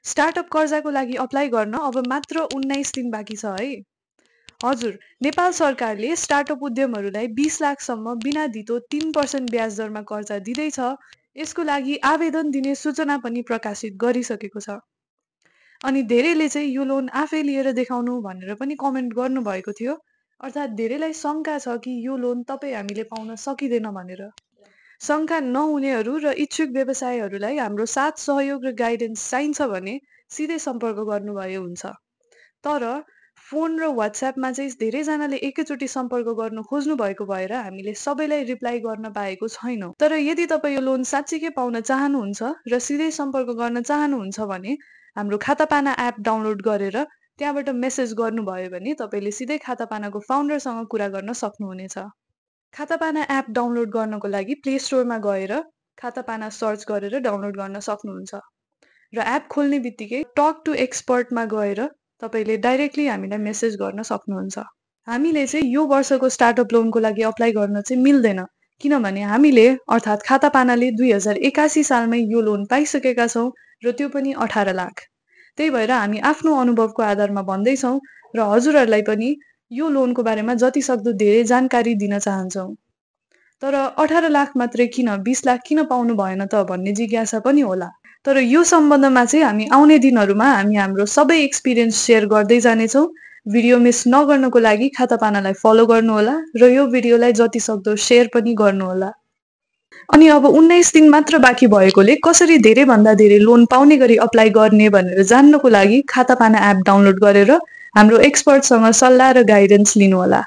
Startup कर्जाको लागि apply गर्न अब मात्र 19 दिन बाँकी छ है। हजुर, नेपाल सरकारले स्टार्टअप उद्यमहरूलाई 20 लाखसम्म बिना धितो 3% ब्याज दरमा कर्जा दिँदैछ। यसको लागि आवेदन दिने सूचना पनि प्रकाशित गरिसकेको छ। अनि धेरैले चाहिँ यो लोन आफै लिएर देखाउनु भनेर पनि कमेन्ट गर्नुभएको थियो। अर्थात् धेरैलाई शङ्का छ कि यो लोन तपाईँ हामीले पाउन सकिँदैन भनेर। शङ्का नहुनेहरू र इच्छुक व्यवसायहरूलाई हाम्रो साथ सहयोग र गाइडेन्स चाहिन्छ भने सिधै सम्पर्क गर्नुभए हुन्छ। तर फोन र WhatsAppमा चाहिँ धेरैजनाले एकैचोटि सम्पर्क गर्न खोज्नु भएको भएर हामीले सबैलाई रिप्लाई गर्न पाएको छैनौँ। तर यदि तपाईँ यो लोन साँच्चीकै पाउन चाहनुहुन्छ र सिधै सम्पर्क गर्न चाहनुहुन्छ भने हाम्रो खातापाना एप डाउनलोड गरेर त्यहाँबाट मेसेज गर्नुभयो भने तपाईँले सिधै खातापानाको फाउन्डरसँग कुरा गर्न सक्नुहुनेछ। खातापाना एप डाउनलोड गर्नको लागि प्ले स्टोरमा गएर खातापाना सर्च गरेर डाउनलोड गर्न सक्नुहुन्छ र एप खोल्ने बित्तिकै टक टु एक्सपर्टमा गएर तपाईँले डाइरेक्टली हामीलाई मेसेज गर्न सक्नुहुन्छ। हामीले चाहिँ यो वर्षको स्टार्टअप लोनको लागि अप्लाई गर्न चाहिँ मिल्दैन, किनभने हामीले अर्थात् खातापानाले 2081 सालमै यो लोन पाइसकेका छौँ र त्यो पनि 18 लाख। त्यही भएर हामी आफ्नो अनुभवको आधारमा भन्दैछौँ र हजुरहरूलाई पनि यो लोनको बारेमा जति सक्दो धेरै जानकारी दिन चाहन्छौँ। तर 18 लाख मात्रै किन 20 लाख किन पाउनु भएन त भन्ने जिज्ञासा पनि होला। तर यो सम्बन्धमा चाहिँ हामी आउने दिनहरूमा हामी हाम्रो सबै एक्सपिरियन्स सेयर गर्दै जानेछौँ। भिडियो मिस नगर्नको लागि खातापानालाई फलो गर्नुहोला र यो भिडियोलाई जति सक्दो सेयर पनि गर्नुहोला। अनि अब 19 दिन मात्र बाँकी भएकोले कसरी धेरैभन्दा धेरै लोन पाउने गरी अप्लाई गर्ने भनेर जान्नको लागि खातापाना एप डाउनलोड गरेर हाम्रो एक्सपर्टसँग सल्लाह र गाइडेन्स लिनुहोला।